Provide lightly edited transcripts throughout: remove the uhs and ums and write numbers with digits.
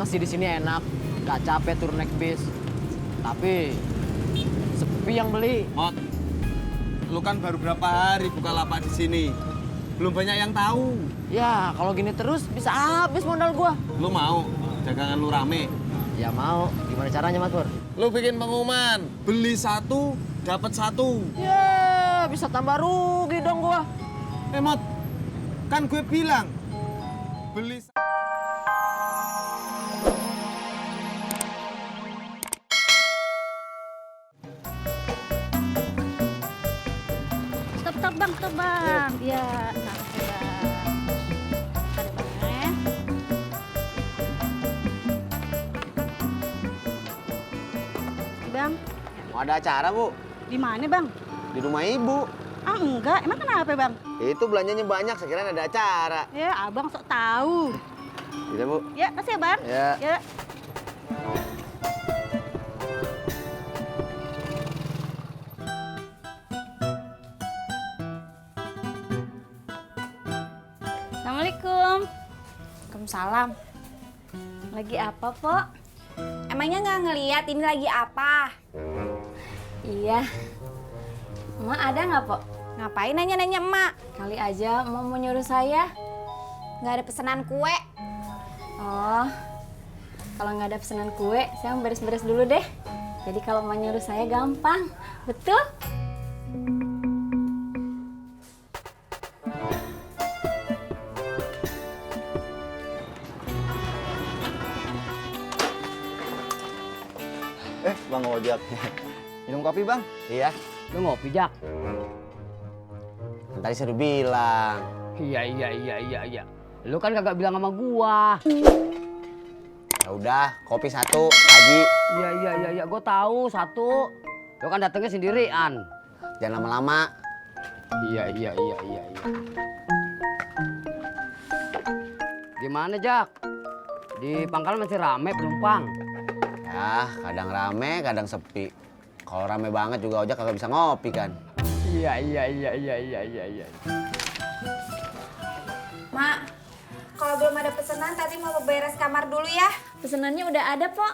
Emang sih di sini enak, nggak capek turun naik bis. Tapi sepi yang beli. Mot, lu kan baru berapa hari buka lapak di sini. Belum banyak yang tahu. Ya kalau gini terus bisa habis modal gua. Lu mau dagangan lu rame? Ya mau. Gimana caranya Mas Pur? Lu bikin pengumuman, beli satu, dapat satu. Ya bisa tambah rugi dong gua. Mot, kan gue bilang beli. Stop bang, stop bang. Iya, makasih bang. Ada bangnya. Bang, Mau ada acara, Bu? di mana bang? Di rumah Ibu. Ah enggak, emang kenapa bang? Itu belanjanya banyak, sekiranya ada acara. Ya abang sok tahu. Bisa, Bu? Ya, kasih ya bang. Ya. Ya. Assalamualaikum. Waalaikumsalam. Lagi apa, Pok? Emangnya nggak ngeliat ini lagi apa? Iya. Emak ada nggak, Pok? Ngapain nanya-nanya emak? Kali aja mau nyuruh saya. Nggak ada pesanan kue. Oh, kalau nggak ada pesanan kue, saya mau beres-beres dulu deh. Jadi kalau mau nyuruh saya gampang. Betul? Bang Ojak. Minum kopi, Bang? Iya. Lu ngopi Jak? Tadi saya udah bilang. Iya. Lu kan kagak bilang sama gua. Ya udah, kopi satu, Haji. Iya, gua tahu satu. Lu kan datangnya sendirian. Jangan lama-lama. Iya. Gimana Jak? Di pangkal masih rame penumpang. Ya, kadang rame, kadang sepi. Kalau rame banget juga Ojak kagak bisa ngopi kan. Iya. Mak, kalau belum ada pesanan tadi mau beres kamar dulu ya. Pesanannya udah ada, Pok.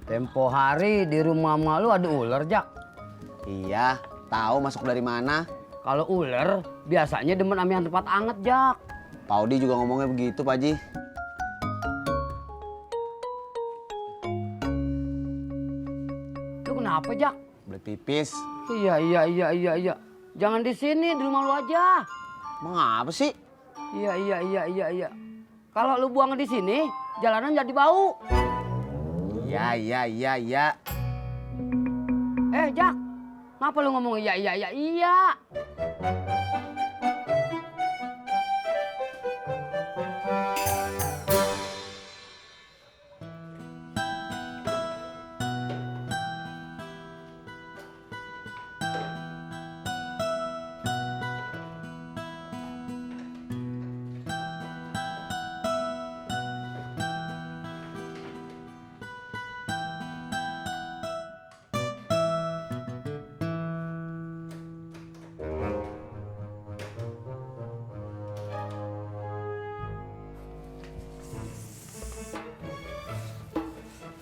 Tempo hari di rumah emak lu ada ular Jak. Iya, tahu masuk dari mana. Kalau ular biasanya demen ame yang tempat anget Jak. Pak Odi juga ngomongnya begitu, Pak Haji. Lu kenapa Jak? Beli pipis. Iya. Jangan di sini, di rumah lu aja. Emang apa sih? Iya. Kalau lu buang di sini, jalanan jadi bau. Iya. Jak, ngapa lu ngomong iya?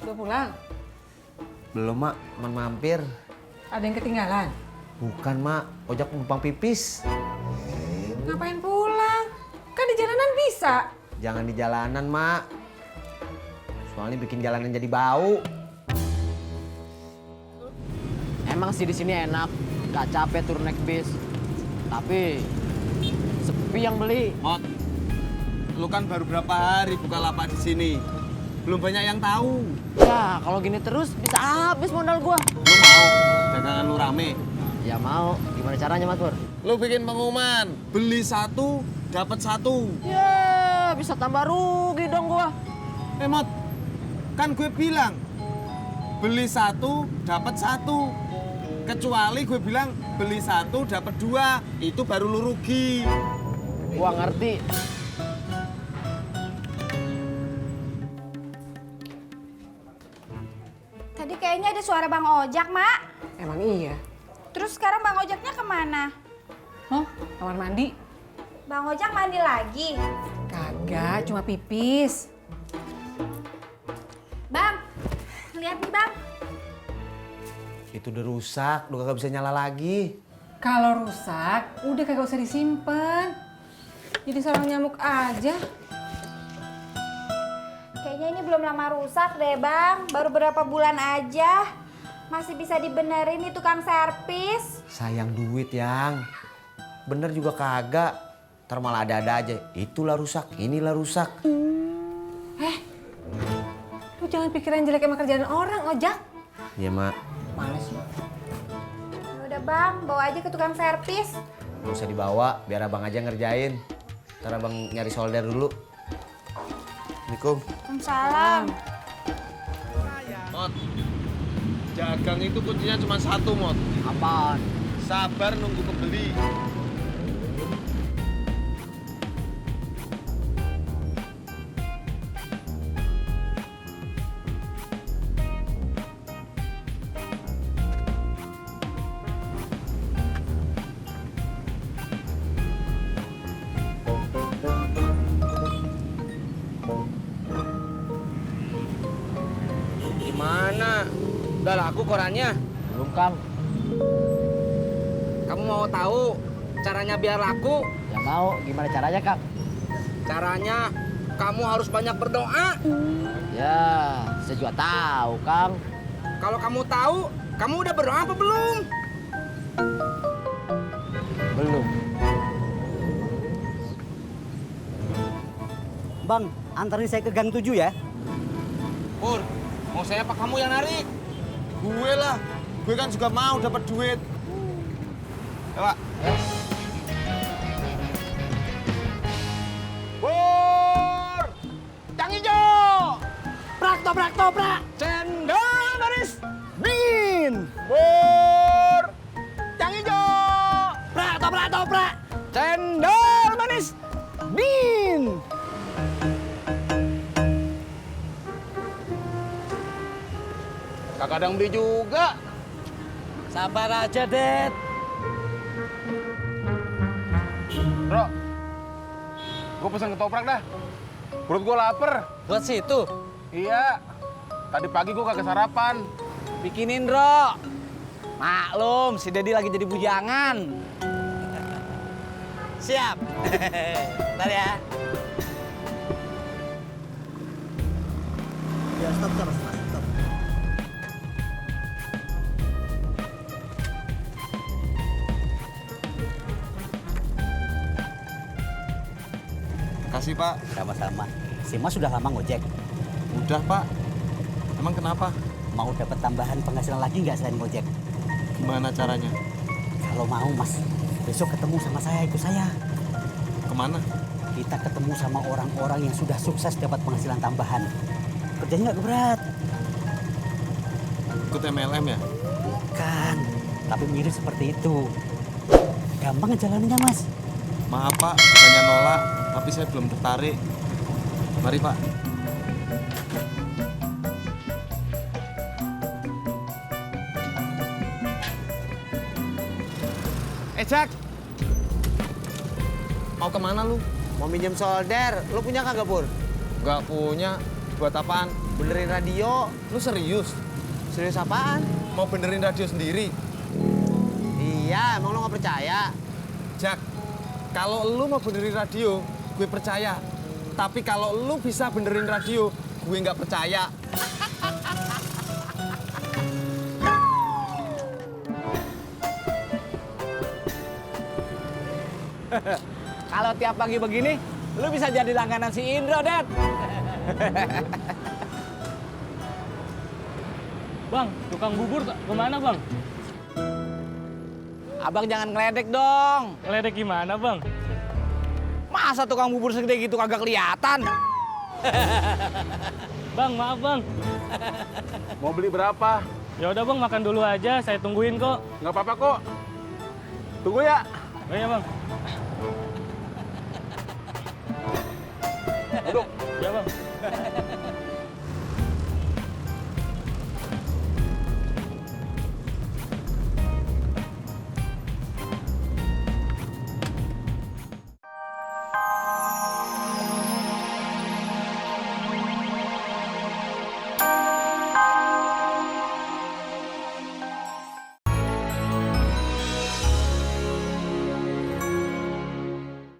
Udah pulang? Belum, Mak. Mampir. Ada yang ketinggalan? Bukan, Mak. Ojak numpang pipis. Ngapain pulang? Kan di jalanan bisa. Jangan di jalanan, Mak. Soalnya bikin jalanan jadi bau. Emang sih di sini enak, nggak capek turun naik bis. Tapi sepi yang beli. Mot, lu kan baru berapa hari buka lapak di sini. Belum banyak yang tahu. Ya kalau gini terus bisa habis modal gua. Lu mau dagangan lu rame? Ya mau. Gimana caranya Mas Pur? Lu bikin pengumuman, beli satu, dapat satu. Ya bisa tambah rugi dong gua. Mot, kan gue bilang beli satu, dapat satu. Kecuali gue bilang beli satu, dapat dua. Itu baru lu rugi. Gua ngerti. suara Bang Ojak, Mak. Emang iya? Terus sekarang Bang Ojaknya kemana? Hah? Kamar mandi? Bang Ojak mandi lagi. Kagak, cuma pipis. Bang, lihat nih Bang. Itu udah rusak, udah kagak bisa nyala lagi. Kalau rusak, udah kagak usah disimpan. Jadi sarang nyamuk aja. Kayaknya ini belum lama rusak deh Bang. Baru berapa bulan aja. Masih bisa dibenerin nih tukang servis. Sayang duit, Yang. Bener juga kagak. Ntar malah ada-ada aja. Itulah rusak, inilah rusak. Lu jangan pikiran jelek sama kerjaan orang, Ojak. Iya, Mak. Males. Ya udah Bang, bawa aja ke tukang servis. Nggak usah dibawa, biar abang aja ngerjain. Ntar abang nyari solder dulu. Assalamualaikum. Waalaikumsalam. Mot, dagang itu kuncinya cuma satu, Mot. Apaan? Sabar nunggu pembeli. Gimana? Udah laku korannya? Belum, Kang. Kamu mau tahu caranya biar laku? Ya mau, gimana caranya, Kang? Caranya kamu harus banyak berdoa. Ya, saya juga tahu, Kang. Kalau kamu tahu, kamu udah berdoa apa belum? Belum. Bang, antarin saya ke Gang 7 ya. Pur, mau saya apa kamu yang narik? Gue lah. Gue kan juga mau dapat duit. Ya, Pak. Pur! Yang hijau! Prak, toprak, toprak. Cendol manis! Dingin. Pur! Yang hijau! Prak, toprak, toprak. Cendol manis! Dingin. Kagak ada yang beli juga. Sabar aja, Det. Bro, gue pesen ketoprak dah. Perut gue lapar. Buat situ. Iya, tadi pagi gue kagak sarapan. Bikinin, Bro. Maklum, si Dedi lagi jadi bujangan. Siap. Bentar ya. Ya, stop, stop, stop. Kasih, Pak. Sama-sama. Si Mas sudah lama ngojek. Udah, Pak. Emang kenapa? Mau dapat tambahan penghasilan lagi nggak selain ngojek? Gimana caranya? Kalau mau, Mas, besok ketemu sama saya, ikut saya. Kemana? Kita ketemu sama orang-orang yang sudah sukses dapat penghasilan tambahan. Kerjanya nggak berat. Ikut MLM ya? Bukan, tapi mirip seperti itu. Gampang ngejalaninnya, Mas. Maaf, Pak. Bukannya nolak, tapi saya belum tertarik. Mari, Pak. Jack, Mau kemana lu? Mau minjem solder, lu punya kagak, Pur? Gak punya. Buat apaan? Benerin radio. Lu serius? Serius apaan? Mau benerin radio sendiri? Iya, emang lu nggak percaya? Jak, kalau lu mau benerin radio, gue percaya. Tapi kalau lu bisa benerin radio, gue nggak percaya. Kalau tiap pagi begini, lu bisa jadi langganan si Indro, Det. Bang, tukang bubur kemana bang? Abang jangan ngeledek dong. Ngeledek gimana bang? Masa tukang bubur segede gitu kagak kelihatan? Bang, maaf bang. mau beli berapa? Ya udah bang, makan dulu aja. Saya tungguin kok. Nggak apa-apa kok. Tunggu ya. Oh iya bang. Duduk. Ya bang.